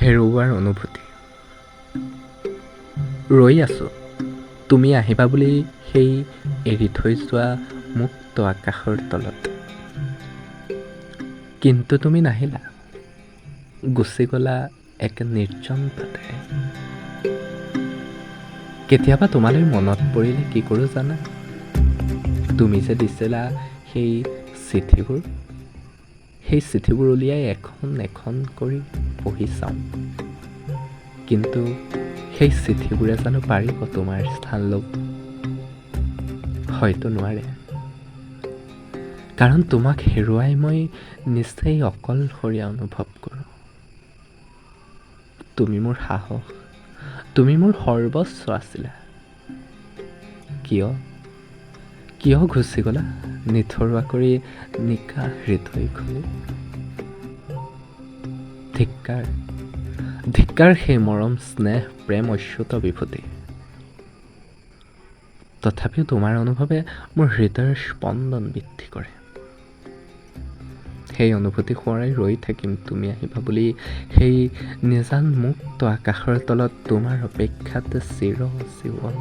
হেৰুওৱাৰ অনুভূতি। ৰৈ আছোঁ তুমি আহিবা বুলি সেই এৰি থৈ যোৱা মুক্ত আকাশৰ তলত, কিন্তু তুমি নাহিলা, গুচি গ'লা এক নিৰ্জন বাটেৰে। কেতিয়াবা তোমালৈ মনত পৰিলে কি কৰোঁ জানা? তুমি যে দিছিলা সেই চিঠিবোৰ, সেই চিঠিবোৰ উলিয়াই এখন এখন কৰি পঢ়ি চাওঁ, কিন্তু সেই চিঠিবোৰে জানো পাৰিব তোমাৰ স্থান ল'ব? হয়তো নোৱাৰে, কাৰণ তোমাক হেৰুৱাই মই নিচেই অকলশৰীয়া অনুভৱ কৰোঁ। তুমি মোৰ সাহস, তুমি মোৰ সৰ্বস্ব আছিলা। কিয় কিয় গুচি গ'লা নিথৰুৱা কৰি নিকা হৃদয় খুলি? ধিক্কাৰ, ধিক্কাৰ সেই মৰম, স্নেহ, প্ৰেম, অচ্যুত বিভূতি। তথাপিও তোমাৰ অনুভৱে মোৰ হৃদয়ৰ স্পন্দন বৃদ্ধি কৰে। সেই অনুভূতি সোঁৱৰাই ৰৈ থাকিম তুমি আহিবা বুলি সেই নিজান মুক্ত আকাশৰ তলত তোমাৰ অপেক্ষাত চিৰ জীৱন।